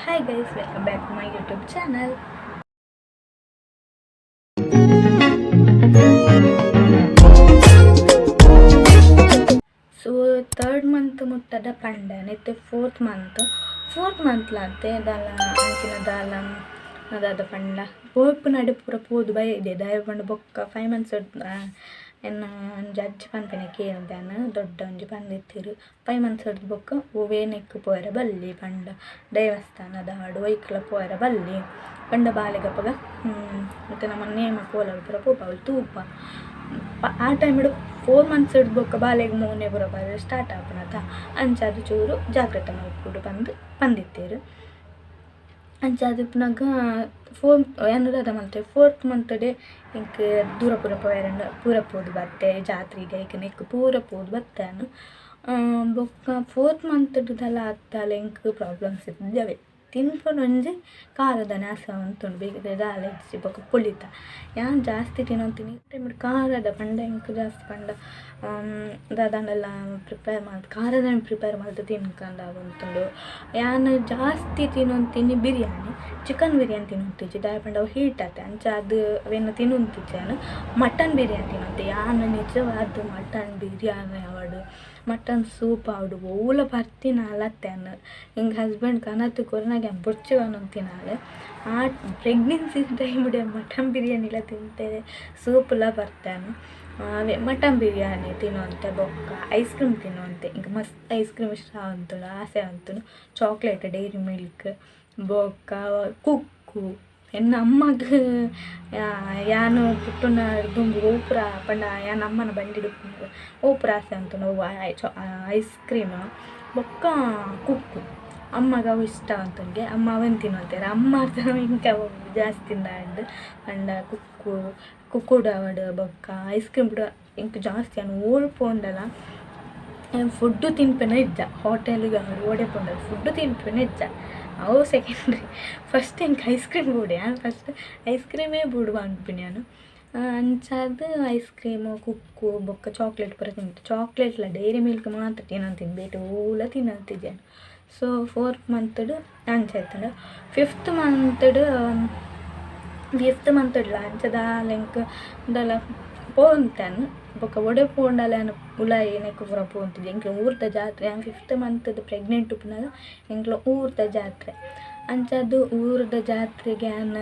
Hi guys, welcome back to my YouTube channel. So third month ಮುಟ್ಟದ ಪಂಡ ಇತ್ತೆ fourth ಮಂತ್. ಫೋರ್ತ್ ಮಂತ್ಲಾತೆ ದಾಲ ಅಂಚಿನ ದಾಲ ದಾದ ಪಂಡ ಪೋಪುನಡೆ ಪೂರ ಪೋದು ಬೈದೆ. ದಾಯೆ ಪಂಡ ಬೊಕ್ಕ 5 ಮಂತ್ಸ್ ಎನ್ನ ಒಂಜಿ ಅಜ್ಜಿ ಪನ್ಪಿನ ಕೇಂದೆ, ದೊಡ್ಡ ಒಂಜಿ ಪಂದಿತ್ತೆರ್, 5 ಮಂತ್ಸ್ ಹಿಡ್ದು ಬೊಕ್ಕ ಒವ್ವೇ ನೆಕ್ಕ್ ಪೋಯೆರೆ ಬಲ್ಲಿ ಪಂಡ, ದೇವಸ್ಥಾನದ ಆಡ್ ಒಯ್ಕ್ಲ ಪೋಯೆರೆ ಬಲ್ಲಿ ಪಂಡ, ಬಾಲೆಗಪಗ ಇತ್ತೆ ನಮ ನೇಮ ಕೋಲ ಪೂರ ಪೋಪ, ಅವ್ಲು ತೂಪ. ಆ ಟೈಮಿಡ್ 4 ಮಂತ್ಸ್ ಹಿಡ್ದು ಬೊಕ್ಕ ಬಾಲೆಗ್ ಮೋನೆ ಪೂರ ಬರೆ ಸ್ಟಾರ್ಟ್ ಆಪುನತ, ಅಂಚಾದ್ ಚೂರು ಜಾಗ್ರತೆ ಮಲ್ಪೊಡು ಪಂದ್ ಪಂದಿತ್ತೆರ್. ಅಂಚಾದ್ ಇಪ್ಪುನಗ ಫೋರ್ ಯಾನ್ ದಾದ ಮಲ್ತೆ, ಫೋರ್ತ್ ಮಂತ್ ಡೇ ಎಂಕ್ ದೂರ ಪೂರ ಪೋಯೆರೆ ಉಂಡು, ಪೂರ ಪೋದು ಬತ್ತೆ. ಜಾತ್ರೆಗ್ ಐಕ್ ನೆಕ್ಕ್ ಪೂರ ಪೋದು ಬತ್ತೆ ಯಾನ್. ಬೊಕ್ಕ ಫೋರ್ತ್ ಮಂತ್ ದಾಲ ಅತ್ತಲ ಎಂಕ್ ಪ್ರಾಬ್ಲಮ್ಸ್ ಇಜ್ಜವೆ. ತಿನ್ಪುನ ಒಂಜಿ ಖಾರದನೆ ಆಸೆ ಆವೊಂದುಂಡು, ಬೇತೆ ದಾಲ ಇಜ್ಜಿ. ಬೊಕ್ಕ ಪುಳಿತ ಯಾನ್ ಜಾಸ್ತಿ ತಿನೊಂತಿನಿ ಟೈಮಿಡ್ ಖಾರದ ಪಂಡ, ಎಂಕ್ ಜಾಸ್ತಿ ಪಂಡ ದಾದಾಂಡಲ ಪ್ರಿಪೇರ್ ಮಲ್ತ್ ಖಾರದನೆ ಪ್ರಿಪೇರ್ ಮಲ್ತ್ ತಿನ್ಕಂಡ ಆವೊಂತುಂಡು. ಯಾನ್ ಜಾಸ್ತಿ ತಿನೊಂತಿನಿ ಬಿರಿಯಾನಿ, ಚಿಕನ್ ಬಿರಿಯಾನಿ ತಿನೊಂತಿಜ್ಜಿ. ದಾಯೆ ಪಂಡ ಅವು ಹೀಟ್ ಆತೆ, ಅಂಚ ಅದು ಅವೆನ್ ತಿನೊಂತಿಜ್ಜಿ. ಯಾನ್ ಮಟನ್ ಬಿರಿಯಾನಿ ತಿನೊಂತೆ. ಯಾನ್ ನಿಜವಾದ್ ಮಟನ್ ಬಿರಿಯಾನಿ ಆವಡ್, ಮಟನ್ ಸೂಪ್ ಆವಡ್, ಒವ್ಲ ಪರ್ತಿನಾಲ್ ಅತ್ತೆ ಯಾನ್. ಎಂಕ್ ಹಸ್ಬೆಂಡ್ ಕನತ್ ಕೊರ್ನಗ ಯಾನ್ ಬೊರ್ಚಿ ಪನೊಂತಿನಾಲ್. ಆ ಪ್ರೆಗ್ನೆನ್ಸಿ ಟೈಮ್ಡ್ ಮಟನ್ ಬಿರಿಯಾನಿಲ ತಿಂತೆ, ಸೂಪುಲ ಪರ್ತೆ. ಅವೇ ಮಟನ್ ಬಿರಿಯಾನಿ ತಿನ್ನುವಂತೆ. ಬೊಕ್ಕ ಐಸ್ ಕ್ರೀಮ್ ತಿನ್ನುವಂತೆ. ಎಂಕ್ ಮಸ್ತ್ ಐಸ್ ಕ್ರೀಮ್ ಇಷ್ಟ ಆವೊಂತುಂಡು, ಆಸೆ ಆವೊಂತುಂಡು. ಚಾಕ್ಲೇಟ್, ಡೈರಿ ಮಿಲ್ಕ್, ಬೊಕ್ಕ ಕುಕ್ಕು. ಎನ್ನ ಅಮ್ಮಗ್ ಯಾನ್ ಪುಟ್ಟುನ ದುಂಬು ಒವು ಪೂರ ಪಂಡ, ಯಾನ್ ಅಮ್ಮನ ಬಂಜಿಡ್ ಉಪ್ಪುನಗ ಒವು ಪೂರ ಆಸೆ ಆತುಂಡು, ಅವು ಐಸ್ ಕ್ರೀಮ್ ಬೊಕ್ಕ ಕುಕ್ಕು. ಅಮ್ಮಗ್ ಅವು ಇಷ್ಟ ಆತುಂಗೆ, ಅಮ್ಮ ಅವೆನ್ ತಿನ್ನೊಂತೆರ್. ಅಮ್ಮ ಎಂಕ್ ಅವು ಜಾಸ್ತಿ ತಿಂದಾಂಡ್ ಪಂಡ ಕುಕ್ಕು, ಕುಕ್ಕುಡು ಆವಡ್, ಬೊಕ್ಕ ಐಸ್ ಕ್ರೀಮ್ ಪೂರ ಎಂಕ್ ಜಾಸ್ತಿ. ಯಾನ್ ಓಲು ಪೋಂಡಲ ಫುಡ್ಡು ತಿನ್ಪೆನ ಇಜ್ಜ. ಹೋಟೆಲ್ಗೆ ಆವಡ್, ಓಡೆ ಪೋಂಡಲ ಫುಡ್ಡು ತಿನ್ಪೆನ ಇಜ್ಜ, ಅವು ಸೆಕೆಂಡ್ರಿ. ಫಸ್ಟ್ ಎಂಕ್ ಐಸ್ ಕ್ರೀಮ್ ಬೋಡು. ಯಾನ್ ಫಸ್ಟ್ ಐಸ್ ಕ್ರೀಮೇ ಬೋಡು ಪನ್ಪಿನಿ ಯಾನ್. ಅಂಚಾದ್ ಐಸ್ ಕ್ರೀಮು, ಕುಕ್ಕು, ಬೊಕ್ಕ ಚಾಕ್ಲೇಟ್ ಪೂರ ತಿಂತೆ. ಚಾಕ್ಲೇಟ್ಲ ಡೈರಿ ಮಿಲ್ಕ್ ಮಾತ್ರ ತಿನ್ನೊಂತಿನಿ, ಬೇತೆ ಒವ್ಲ ತಿನ್ನೊಂತಿಜ್ಜಿ ಯಾನ್. ಸೊ ಫೋರ್ತ್ ಮಂತ್ಡ್ ಅಂಚ ಇತ್ತುಂಡು. ಫಿಫ್ತ್ ಮಂತ್ಡ್, ಫಿಫ್ತ್ ಮಂತ್ಡ್ಲ ಅಂಚ ದಾಲ ಎಂಕ್ ದಾಲ ಪೋವೊಂತೆ ಯಾನ್. ಬೊಕ್ಕ ಒಡೆ ಪೋಂಡಲ ಯಾನ್ ಉಲಾಯಿ ನೆಕ್ಕ್ ಪೂರ ಪೋವೊಂತಿಜ್ಜಿ. ಎಂಕ್ಲೆ ಊರ್ದ ಜಾತ್ರೆ, ಯಾನ್ ಫಿಫ್ತ್ ಮಂತ್‌ದ ಪ್ರೆಗ್ನೆಂಟ್ ಉಪ್ಪುನಗ ಎಂಕ್ಲೆ ಊರ್ದ ಜಾತ್ರೆ. ಅಂಚಾದ್ ಊರುದ ಜಾತ್ರೆಗೆ ಯಾನ್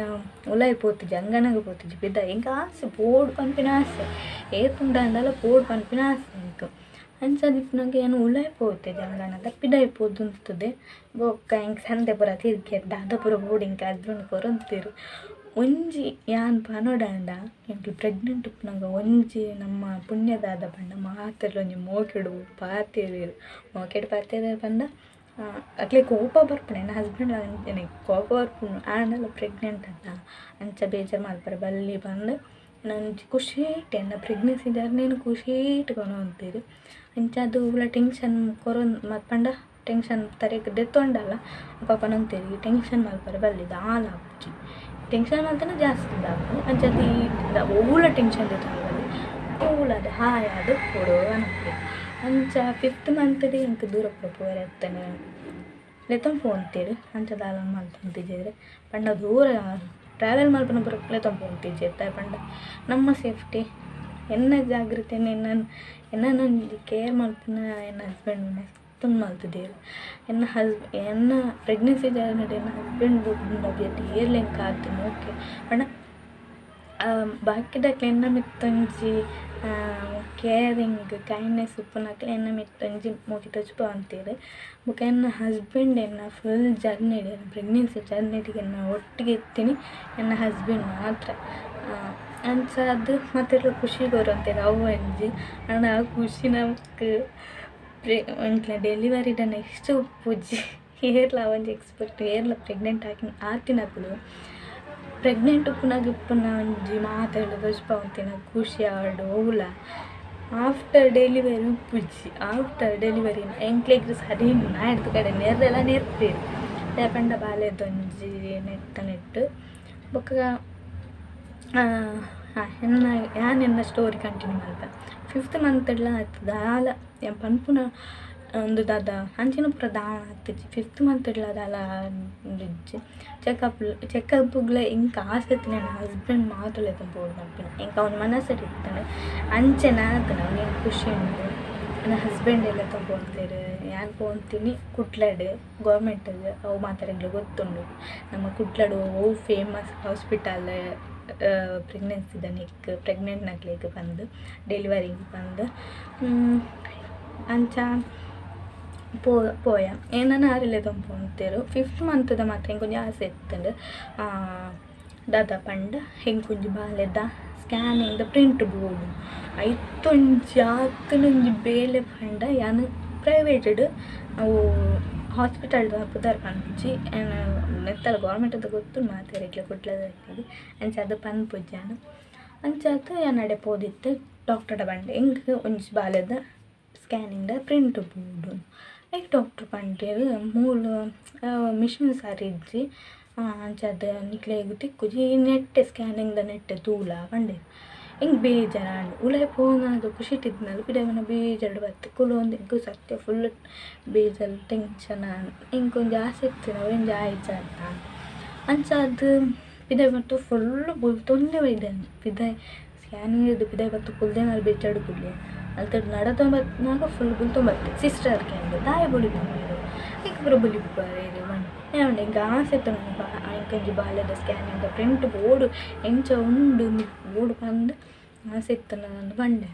ಉಲಾಯಿ ಪೋತಿಜಿ, ಅಂಗಣಗ್ ಪೋತಿಜಿ, ಪಿದಾಯಿ. ಎಂಕ್ ಆಸೆ, ಪೋಡು ಪನ್ಪಿನ ಆಸೆ, ಏತ್ ಉಂಡಾಂಡಲ ಪೋಡು ಪನ್ಪಿನ ಆಸೆ ಎಂಕ್. ಅಂಚಾದ್ ಇಪ್ಪುನಗ ಯಾನ್ ಉಲಾಯಿ ಪೋತಿಜಿ ಅಂಗಣದ, ಪಿದಾಯಿ ಪೋದು ಉಂತುದೆ. ಬೊಕ್ಕ ಎಂಕ್ ಸಂದೆ ಪೂರ ತಿರ್ಗ್ಯೆರೆ ದಾದ ಪೂರ ಬೋಡು ಎಂಕ್ ಹಸ್ಬೆಂಡ್ ಕೊರೊಂತೆರ್. ಒಂಜಿ ಯಾನ್ ಪನೊಡಾಂಡ, ಎಂಕ್ಲು ಪ್ರೆಗ್ನೆಂಟ್ ಉಪ್ಪುನಗ ಒಂಜಿ ನಮ್ಮ ಪುಣ್ಯ ದಾದ ಪಂಡ, ಮಾತೆರ್ಲ ಒಂಜಿ ಮೋಕೆಡ್ ಪಾತೆರುವೆರ್. ಮೋಕೆಡ್ ಪಾತೆರುವೆರ್ ಪಂಡ, ಅಕ್ಲೆಗ್ ಕೋಪ ಬರ್ಪುಂಡು. ಎನ್ನ ಹಸ್ಬೆಂಡ್ ಅಂಚನೆ, ಕೋಪ ಬರ್ಪುಂಡು. ಆಂಡಲ ಪ್ರೆಗ್ನೆಂಟ್ ಅತ್ತ, ಅಂಚ ಬೇಜಾರು ಮಲ್ಪರೆ ಬಲ್ಲಿ ಪಂದ್ ಒಂಜಿ ಖುಷಿಟ್ ಎನ್ನ ಪ್ರೆಗ್ನೆನ್ಸಿ ಜರ್ನಿನ್ ಖುಷಿಟ್ ಕೊನೊವೊಂತೆರ್. ಅಂಚಾದ್ ಒವ್ಲ ಟೆನ್ಷನ್ ಕೊರೊನ್ ಪಂಡ, ಟೆನ್ಷನ್ ತರೆಕ್ ದೆತ್ತೊಂಡಲ ಅಪ್ಪ ಪನೊಂತೆರ್, ಈ ಟೆನ್ಷನ್ ಮಲ್ಪರೆ ಬಲ್ಲಿ, ದಾಲ ಆಪುಜಿ, ಟೆನ್ಷನ್ ಮಲ್ತ್ಂಡ ಜಾಸ್ತಿ ದಾಪುಂಡು, ಅಂಚಾದ್ ಈ ಒವ್ಲ ಟೆನ್ಷನ್ ದೆತ್ತೊನ್ರೆ ಬಲ್ಲಿ, ಕೂಲ್ ಆದ್ ಹಾಯಾದ್ ಉಪ್ಪೊಡು ಪನೊಂತೆರ್. ಅಂಚ ಫಿಫ್ತ್ ಮಂತ್‌ಡ್ ಎಂಕ್ ದೂರ ಪೂರ ಪೋಯೆರೆ ಇತ್ತ್ಂಡ್, ಲೆತೊಂದು ಪೋವೊಂತೆರ್. ಅಂಚ ದಾಲ ಮಲ್ತೊಂತಿಜ್ಜೆರ್ ಪಂಡ, ದೂರ ಟ್ರಾವೆಲ್ ಮಲ್ಪುನ ಪೂರ ಲೆತೊಂದು ಪೋವೊಂತಿಜ್ಜೆರ್. ದಾಯೆ ಪಂಡ ನಮ್ಮ ಸೇಫ್ಟಿ, ಎನ್ನ ಜಾಗ್ರತೆ, ಎನ್ನನ್ ಎನ್ನನ್ ಒಂಜಿ ಕೇರ್ ಮಲ್ಪುನ ಎನ್ನ ಹಸ್ಬೆಂಡ್ ಮಸ್ತ್ ಮಲ್ತ್ದೆರ್. ಎನ್ನ ಪ್ರೆಗ್ನೆನ್ಸಿ ಜರ್ನಿಡ್ ಎನ್ನ ಹಸ್ಬೆಂಡ್ ಬುಡ್ಂಡ ಬೇತೆ ಏರ್ಲ ಎಂಕ್ ಆತ್ ಮೋಕೆ ಪಂಡ, ಬಾಕಿದಕ್ಲ್ ಎನ್ನ ಮಿತ್ತ್ ಒಂಜಿ ಕೇರಿಂಗ್, ಕೈಂಡ್ನೆಸ್ ಉಪ್ಪುನಕ್ಲ್ ಎನ್ನ ಮಿತ್ತ್ ಒಂಜಿ ಮೋಕೆ ತೋಜಿಪಾವೊಂತೆರ್. ಬೊಕ ಎನ್ನ ಹಸ್ಬೆಂಡ್ ಎನ್ನ ಫುಲ್ ಜರ್ನಿಡ್, ಎನ್ನ ಪ್ರೆಗ್ನೆನ್ಸಿ ಜರ್ನಿಡ್ ಎನ್ನ ಒಟ್ಟಿಗೆ ಇತ್ತಿನಿ ಎನ್ನ ಹಸ್ಬೆಂಡ್ ಮಾತ್ರ. ಅಂಚಾದ್ ಮಾತೆರ್ಲ ಖುಷಿ ಕೊರೊಂತೆರ್, ಅವು ಒಂಜಿ. ಆಂಡ ಆ ಖುಷಿ ನಮಕ್ ಎಂಕ್ಲೆ ಡೆಲಿವರಿದ ನೆಕ್ಸ್ಟ್ ಉಪ್ಪುಜಿ. ಏರ್ಲ ಒಂಜಿ ಎಕ್ಸ್ಪೆಕ್ಟ್, ಏರ್ಲ ಪ್ರೆಗ್ನೆಂಟ್ ಆಕಿ ಆತಿನಕುಲು ಪ್ರೆಗ್ನೆಂಟ್ ಉಪ್ಪುನಗ ಇಪ್ಪುನ ಒಂಜಿ ಮಾತೆರ್ಲ ತೋಜಿಪಾವೊಂತಿನ ಖುಷಿ ಆವಡ್, ಒವ್ಲ ಆಫ್ಟರ್ ಡೆಲಿವರಿ ಉಪ್ಪುಜಿ. ಆಫ್ಟರ್ ಡೆಲಿವರಿ ಎಂಕ್ಲೆಗ್ ಸರಿ ನಾಡ್ದು ಕಡೆ ನೆರ್ರೆಲ ನೆರ್ಪೆರ್. ದಾಯೆ ಪಂಡ ಬಾಲೆದೊಂಜಿ ನೆತ್ತ ನೆಟ್ಟ್. ಬೊಕ್ಕ ಎನ್ನ ಯಾನ್ ಎನ್ನ ಸ್ಟೋರಿ ಕಂಟಿನ್ಯೂ ಮಲ್ಪೆ. ಫಿಫ್ತ್ ಮಂತ್‌ಡ್ಲ ಆತ್ ದಾಲ ಯಾನ್ ಪನ್ಪುನ. ಉಂದು ದಾದ ಅಂಚಿನ ಪೂರ ದಾಲ ಆತಿಜಿ. ಫಿಫ್ತ್ ಮಂತ್ಡ್ಲ ದಾಲ ಇಜ್ಜಿ. ಚೆಕಪ್ ಚೆಕಪ್ಗ್ಲ ಎಂಕ್ ಆಸೆ ಇತ್ತಿನ ಎನ್ನ ಹಸ್ಬೆಂಡ್ ಮಾತ್ರ ಲೆತೊಂದು ಪೋವೊಡು ಪನ್ಪಿನ ಎಂಕ್ ಅವ್ನ ಮನಸ್ಸು ಇತ್ತ್ಂಡ್. ಅಂಚನೆ ಆತ್ಂಡ್ ಅವು ಎಂಕ್ ಖುಷಿ ಉಂಡು. ಎನ್ನ ಹಸ್ಬೆಂಡ್ ಲೆತೊಂದು ಪೋತೇರ್. ಯಾನ್ ಪೋವೊಂತಿನಿ ಕುಡ್ಲಡ್ ಗೌರ್ಮೆಂಟ್ಗ್ ಅವು ಮಾತೆರೆಗ್ಲ ಗೊತ್ತುಂಡು. ನಮ್ಮ ಕುಡ್ಲಡ್ ಒವು ಫೇಮಸ್ ಹಾಸ್ಪಿಟಲ್ ಪ್ರೆಗ್ನೆನ್ಸಿದ ನೆಕ್ಕ್ ಪ್ರೆಗ್ನೆಂಟ್ನಕ್ಲೆಗ್ ಪಂದ್ ಡೆಲಿವರಿಗ್ ಪಂದ್ ಅಂಚ ಪೋಯ ಎನನ್ ಆರ್ ಲೆತೊಂದು ಪೋತೇರ್. ಫಿಫ್ತ್ ಮಂತ್ದ ಮಾತ್ರ ಎಂಕೊಂಜಿ ಆಸೆ ಇತ್ತ್ಂಡ್. ದಾದ ಪಂಡ ಎಂಕೊಂಜಿ ಬಾಲೆದ ಸ್ಕ್ಯಾನಿಂಗ್ ಪ್ರಿಂಟ್ ಬೋಡು. ಐತೊಂಜಿ ಆತುನೊಂಜಿ ಬೇಲೆ ಪಂಡ ಯಾನ್ ಪ್ರೈವೇಟ್ಡ್ ಅವು ಹಾಸ್ಪಿಟಲ್ದ ಪುದರ್ ಪನ್ಪುಜಿ. ನೆತ್ತಲ ಗೌರ್ಮೆಂಟ್ದ ಗೊತ್ತುಂಡು ಮಾತೆರೆಗ್ಲ ಕುಡ್ಲದಕ್ಲೆಗ್ ಅಂಚಾದ್ ಪನ್ಪುಜಿ ಯಾನ್. ಅಂಚಾದ್ ಯಾನ್ ಅಡೆ ಪೋದಿತ್ತೆ ಡಾಕ್ಟರ್ಡ ಪಂಡೆ ಎಂಕ್ ಒಂಜಿ ಬಾಲೆದ ಸ್ಕ್ಯಾನಿಂಗ್ದ ಪ್ರಿಂಟ್ ಬೋಡು. ಐಕ್ ಡಾಕ್ಟ್ರ್ ಪಂಡೆರ್ ಮೂಲು ಮಿಷಿನ್ ಸರಿ ಇಜ್ಜಿ ಅಂಚಾದ್ ನಿಕ್ಲೆಗ್ ತಿಕ್ಕುಜಿ ನೆಟ್ಟೆ ಸ್ಕ್ಯಾನಿಂಗ್ದ ನೆಟ್ಟೆ ತೂಲ ಪಂಡೆರ್. ಎಂಕ್ ಬೇಜಾರಾಂಡ್. ಉಲಾಯಿ ಪೋನಗ ಖುಷಿಟ್ ಇತ್ತಿನಲ್ ಪಿದಯಿ ಬನ್ನಗ ಬೇಜಾರ್ಡ್ ಬತ್ತೆ ಕುಲೊಂದು ಎಂಕ್ ಸತ್ಯ ಫುಲ್ ಬೇಜಾರ್ ಟೆನ್ಷನ್ ಆಂಡ್. ಎಂಕ್ ಒಂಜಿ ಆಸೆ ಇತ್ತಿನ ಅವ್ವೊಂಜಿ ಆಯಿಜತ್ತ ಅಂಚಾದ್ ಪಿದಯಿ ಬತ್ತ್ ಫುಲ್ ಬುಲ್ತೊಂದೇ ಬೈದೆ ಯಾನ್. ಪಿದಯಿ ಸ್ಕ್ಯಾನಿಂಗ್ ಪಿದಯಿ ಬತ್ತ್ ಕುಲ್ದೇನಾಲ್ ಬೇಜಾರ್ಡ್ ಕುಲ್ಲೆ. ಅಲ್ತ ನಡತೊಂದು ಬನ್ನಗ ಫುಲ್ ಬುಲ್ತೊಂದು ಬತ್ತೆ. ಸಿಸ್ಟರ್ ಕೇಂಡೆ ದಾಯೆ ಬುಲಿಪುನೀರ್ ಎಂಕ್ ಪೂರ ಬುಲಿಪುವರ್ ಪಂಡೆ. ಯಾನ್ ಪಂಡೆ ಎಂಕ್ ಆಸೆ ಇತ್ತ್ಂಡ್ ಎಂಕೊಂಜಿ ಬಾಲೆದ ಸ್ಕ್ಯಾನಿಂಗ್ದ ಪ್ರಿಂಟ್ ಬೋಡು ಎಂಚ ಉಂಡು ಬೋಡು ಪಂದ್ ಆಸೆ ಇತ್ತ್ಂಡ್ ಅಂದ್ ಪಂಡೆ.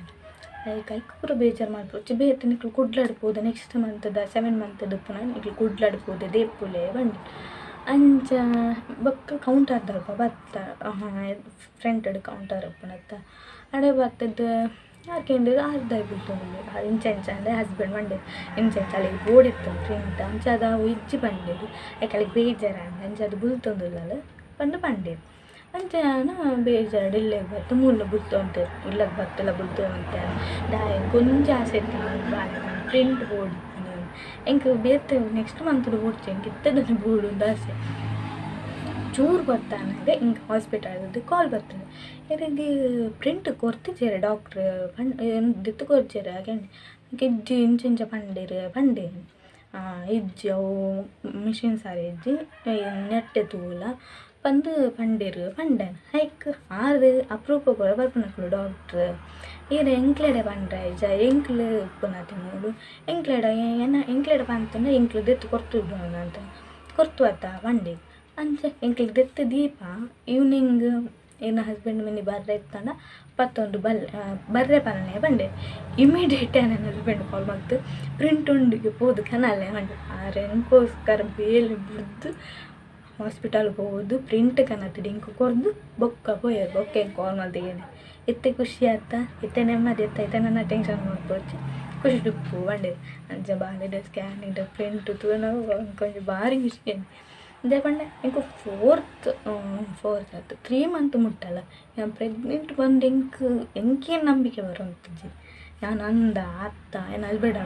ಐಕ್ ಐಕ್ ಪೂರ ಬೇಜಾರು ಮಲ್ಪೊಡ್ಚಿ ಬೇತೆ ನಿಕುಲು ಕುಡ್ಲಡ್ ಪೋದು ನೆಕ್ಸ್ಟ್ ಮಂತ್ದ 7 ಮಂತ್ದ ಉಪ್ಪುನ ನಿಕುಲು ಕುಡ್ಲಡ್ ಪೋದು ದೇಪುಲೆ ಪಂಡೆ. ಅಂಚ ಬೊಕ್ಕ ಕೌಂಟರ್ದಲ್ಪ ಬತ್ತ ಫ್ರಂಟ್ಡ್ ಕೌಂಟರ್ ಉಪ್ಪುನತ್ತ ಅಡೆ ಬತ್ತುದು ಆರ್ ಕೇಂಡೆರ್ ಆರ್ ದಾಯೆ ಬುಲ್ತೊಂದುಲ್ಲೆರ್ ಆರ್ ಇಂಚ ಇಂಚ ಅಂದೆ ಹಸ್ಬೆಂಡ್ ಪಂಡೆರ್ ಇಂಚ ಇಂಚ ಅಲೆಗ್ ಬೋಡಿತ್ತುಂಡು ಪ್ರಿಂಟ್ ಅಂಚಾದ್ ಅವು ಇಜ್ಜಿ ಪಂಡೆರ್ ಐಕ್ ಅಲೆಗ್ ಬೇಜಾರಾಂಡ್ ಅಂಚಾದ್ ಬುಲ್ತೊಂದುಲ್ಲಲ್ ಪಂದ್ ಪಂಡೆರ್. ಅಂಚ ಯಾನ್ ಬೇಜಾರ್ಡ್ ಇಲ್ಲಗ್ ಬತ್ತ್ ಮೂಲ ಬುಲ್ತೊಂತೆ ಇಲ್ಲಗ್ ಬತ್ತುಲ ಬುಲ್ತೊಂತೆ ದಾಯೆ ಎಂಕ್ ಒಂಜಿ ಆಸೆ ಇತ್ತಿನ ಬಾಲೆದ ಪ್ರಿಂಟ್ ಬೋಡಿತ್ತುಂಡು ಎಂಕ್ ಬೇತೆ ನೆಕ್ಸ್ಟ್ ಮಂತ್ಡ್ ಬೋಡ್ಚಿ ಎಂಕ್ ಇತ್ತೆದನೆ ಬೋಡುಂದು ಆಸೆ. ಚೂರು ಬತ್ತಾನಗ ಎಂಕ್ ಹಾಸ್ಪಿಟಲ್ದು ಕಾಲ್ ಬತ್ತುಂಡು. ಇರೆಗ್ ಪ್ರಿಂಟ್ ಕೊರ್ತಿಜೆರ್ ಡಾಕ್ಟ್ರ್ ದೆತ್ತ್ ಕೊರ್ಜೆರ್ ಕೇಂಡೆ ಇಜ್ಜಿ ಇಂಚ ಇಂಚ ಪಂಡೆರ್ ಪಂಡೆ. ಇಜ್ಜಿ ಅವು ಮಿಷಿನ್ ಸರಿ ಇಜ್ಜಿ ನೆಟ್ಟೆ ತೂಲ ಪಂದ್ ಪಂಡೆರ್ ಪಂಡೆ. ಐಕ್ ಆರ್ ಅಪರೂಪಗ್ ಒರ ಬರ್ಪುನಕುಲು ಡಾಕ್ಟ್ರ್ ಈರ್ ಎಂಕ್ಲೆಡ ಪಂಡ್ರೆ ಆಯಿಜ ಎಂಕ್ಲು ಉಪ್ಪುನತೆ ಮೂಲು ಎಂಕ್ಲೆಡ ಎನ್ನ ಎಂಕ್ಲೆಡ ಪಂತುಂಡ ಎಂಕ್ಲು ದೆತ್ತ್ ಕೊರ್ತುಜ ಅಂತ ಕೊರ್ತುವತ್ತ ಪಂಡೆ. ಅಂಚ ಎಂಕ್ಲು ದೆತ್ತ್ ದೀಪ ಈವ್ನಿಂಗ್ ಎನ್ನ ಹಸ್ಬೆಂಡ್ ಮಿನಿ ಬರ್ರೆ ಇತ್ತಂಡ ಪತ್ತೊಂದು ಬಲ್ಲೆ ಬರ್ರೆ ಪನ್ಲೆ ಪಂಡೆ. ಇಮಿಡಿಯೇಟ್ ಎನ್ನ ಹಸ್ಬೆಂಡ್ ಕಾಲ್ ಮಲ್ತ್ ಪ್ರಿಂಟ್ ಉಂಡಿಗೆ ಪೋದು ಕನಲೆ ಪಂಡೆ. ಆರ್ ಎಂಕೋಸ್ಕರ ಬೇಲೆ ಬುಡ್ದು ಹಾಸ್ಪಿಟಲ್ ಪೋದು ಪ್ರಿಂಟ್ ಕನತ್ದ್ ಎಂಕ್ ಕೊರ್ದು ಬೊಕ್ಕ ಪೋಯೆರ್. ಬೊಕ್ಕ ಎಂಕ್ ಕಾಲ್ ಮಲ್ತ್ ಕೇಂಡೆ ಇತ್ತೆ ಖುಷಿ ಆತ ಇತ್ತೆ ನೆಮ್ಮದಿ ಆತ ಇತ್ತೆ ನನ ಟೆನ್ಷನ್ ಮಲ್ಪೊಡ್ಚಿ ಖುಷಿಟ್ ಉಪ್ಪು ಪಂಡೆರ್. ಅಂಚ ಬಾಲೆದ ಸ್ಕ್ಯಾನಿಂಗ್ದ ಪ್ರಿಂಟ್ ತೂನಗ ಎಂಕೊಂಜಿ ಬಾರಿ ಖುಷಿ ಆಂಡ್. ದಾಯೆ ಪಂಡ ಎಂಕ್ ಫೋರ್ತ್ ಫೋರ್ತ್ ಅತ್ತ್ 3 ಮಂತ್ ಮುಟ್ಟಲ ಯಾನ್ ಪ್ರೆಗ್ನೆಂಟ್ ಪಂದ್ ಎಂಕ್ ಎಂಕೇ ನಂಬಿಕೆ ಬರೊಂದಿಜ್ಜಿ. ಯಾನ್ ಅಂದ ಅತ್ತ ಎನ್ನ ಹಸ್ಬೆಂಡ್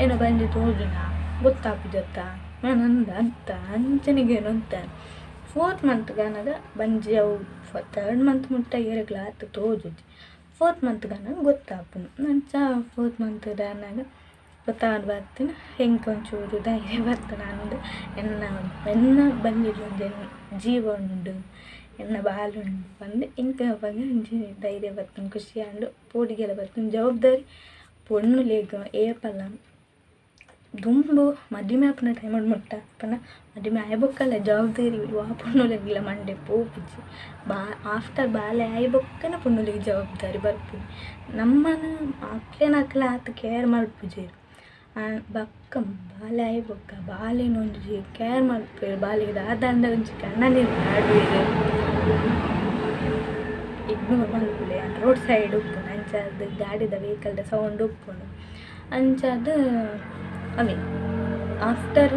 ಎನ್ನ ಬಂಜಿ ತೋಜುಂಡ ಗೊತ್ತಾಪುಜತ್ತ ಯಾನ್ ಅಂದ ಅತ್ತ ಅಂಚನೆ ಕೇನೊಂತೆ. ಫೋರ್ತ್ ಮಂತ್ಗ್ ಆನಗ ಬಂಜಿ ಅವು ಥರ್ಡ್ ಮಂತ್ ಮುಟ್ಟ ಏರೆಗ್ಲ ಆತ್ ತೋಜುಜಿ. ಫೋರ್ತ್ ಮಂತ್ಗ್ ಆನಗ ಗೊತ್ತಾಪುಂಡು. ಅಂಚ ಫೋರ್ತ್ ಮಂತ್ಡ್ ಆನಗ ಗೊತ್ತಾದ್ ಬತ್ತಿನ ಎಂಕ್ ಒಂಚೂರು ಧೈರ್ಯ ಬತ್ತುಂಡು ಅಂದ್ ಎನ್ನ ಎನ್ನ ಬಂಜಿಡ್ ಒಂಜಿ ಜೀವ ಉಂಡು ಎನ್ನ ಬಾಲೆ ಉಂಡು ಪಂದ್ ಎಂಕ್ ಅಪಗ ಒಂಜಿ ಧೈರ್ಯ ಬತ್ತುಂಡು ಖುಷಿ ಆಂಡ್ ಪೋಡಿಗೆಲ ಬತ್ತುಂಡು. ಜವಾಬ್ದಾರಿ ಪೊಣ್ಣುಲೆಗ್ ಏಪಲ ದುಂಬು ಮದಿಮೆ ಆಪುನ ಟೈಮುಡು ಮುಟ್ಟ ಪಂಡ ಮದಿಮೆ ಆಯಿ ಬೊಕ್ಕಲ ಜವಾಬ್ದಾರಿ ವಾ ಪೊಣ್ಣುಲೆಗ್ಲ ಮಂಡೆ ಪೋಪುಜಿ. ಆಫ್ಟರ್ ಬಾಲೆ ಆಯಿ ಬೊಕ್ಕನೆ ಪೊಣ್ಣುಲೆಗ್ ಜವಾಬ್ದಾರಿ ಬರ್ಪುನಿ. ನಮ್ಮನ ಅಕ್ಲೆನಕ್ಲೆ ಆತ್ ಕೇರ್ ಮಲ್ಪುಜೆರ್. ಬೊಕ್ಕ ಬಾಲೆ ಆಯಿ ಬೊಕ್ಕ ಬಾಲೆನ್ ಒಂಜಿ ಕೇರ್ ಮಲ್ಪುವೆರ್. ಬಾಲೆಗ್ ದಾದಾಂಡ ಒಂಜಿ ಕಣ್ಣನೀರು ಪಾಡುವೆರ್. ಇಗ್ನೋರ್ ಮಲ್ಪುಲೆ ರೋಡ್ ಸೈಡ್ ಉಪ್ಪುಂಡು ಅಂಚಾದ್ ಗಾಡಿದ ವೆಹಿಕಲ್ದ ಸೌಂಡ್ ಉಪ್ಪುಂಡು ಅಂಚಾದ್ ಅವೇ ಆಫ್ಟರ್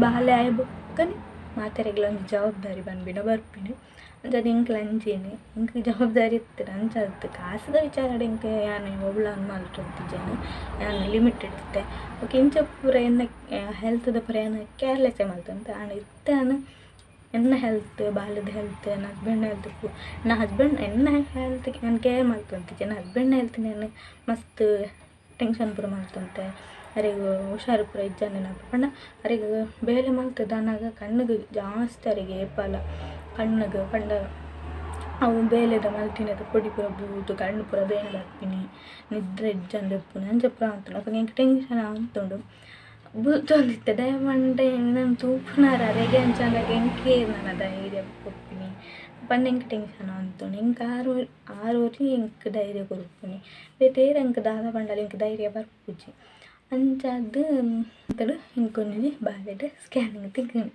ಬಾಲೆ ಆಯಿ ಬೊಕ್ಕನೆ ಮಾತೆರೆಗ್ಲ ಒಂಜಿ ಜವಾಬ್ದಾರಿ ಪನ್ಪಿನ ಬರ್ಪಿನಿ. ಅಂಚಾದ್ ಎಂಕ್ಲ ಅಂಚೆನೆ ಎಂಕ್ ಜವಾಬ್ದಾರಿ ಇತ್ತ್ಂಡ್ ಅಂಚಾದ್ ಕಾಸ್ದ ವಿಚಾರಡ್ ಎಂಕ್ ಯಾನ್ ಒವ್ಲ ಮಲ್ತೊಂದಿಜ್ಜೆನ್ ಯಾನ್ ಲಿಮಿಟೆಡ್ ಇತ್ತೆ. ಬೊಕ ಇಂಚ ಪೂರ ಎನ್ನ ಹೆಲ್ತ್ದ ಪೂರ ಯಾನ್ ಕೇರ್ಲೆಸ್ಸೇ ಮಲ್ತೊಂತೆ. ಆಂಡ ಇತ್ತೆ ಯಾನ್ ಎನ್ನ ಹೆಲ್ತ್ ಬಾಲೆದ ಹೆಲ್ತ್ ಎನ್ನ ಹಸ್ಬೆಂಡ್ ಹೆಲ್ತ್ ಎನ್ನ ಹಸ್ಬೆಂಡ್ ಎನ್ನ ಹೆಲ್ತ್ ಯಾನ್ ಕೇರ್ ಮಲ್ತೊಂತಿಜ್ಜಿ. ಎನ್ನ ಹಸ್ಬೆಂಡ್ ಹೆಲ್ತ್ ಯಾನ್ ಮಸ್ತ್ ಟೆನ್ಷನ್ ಪೂರ ಮಲ್ತೊಂತೆ. ಅರೆಗ್ ಹುಷಾರ್ ಪೂರ ಇಜ್ಜಂದಿನ ಪಂಡ ಅರೆಗ್ ಬೇಲೆ ಮಲ್ತುದಾನಗ ಕಣ್ಣುಗ್ ಜಾಸ್ತಿ ಅರೆಗ್ ಏಪಲ ಕಣ್ಣುಗ್ ಪಂಡ ಅವು ಬೇಲೆದ ಮಲ್ತಿನದ ಪೊಡಿ ಪೂರ ಬೂರ್ದು ಕಣ್ಣು ಪೂರ ಬೇನೆ ಬರ್ಪಿನಿ, ನಿದ್ರೆ ಇಜ್ಜಂದೆ ಉಪ್ಪುನಿ ಅಂಚ ಪೂರ ಆತುಂಡು. ಅಪಗ ಎಂಕ್ ಟೆನ್ಷನ್ ಆತುಂಡು ಬುಲ್ತೊಂದಿತ್ತೆ ದಾಯೆ ಪಂಡ ಎನನ್ ತೂಪುನಾರ್ ಅರೆಗೆ ಅಂಚಾನಗ ಎಂಕ್ ಏರ್ ನನ ಧೈರ್ಯ ಕೊರ್ಪಿನಿ ಪಂದ್ ಎಂಕ್ ಟೆನ್ಷನ್ ಆತುಂಡು. ಎಂಕ್ ಆರ್ ಆರ್ ಒರಿ ಎಂಕ್ ಧೈರ್ಯ ಕೊರ್ಪಿನಿ ಬೇತೆ ಏರ್ ಎಂಕ್ ದಾದ ಪಂಡಲ ಎಂಕ್ ಧೈರ್ಯ ಬರ್ಪುಜಿ. ಅಂಚಾದ್ ಎಂಕೊಂಜಿ ಬಾಲೆದ ಸ್ಕ್ಯಾನಿಂಗ್ ತಿಕ್ಕುಂಡು.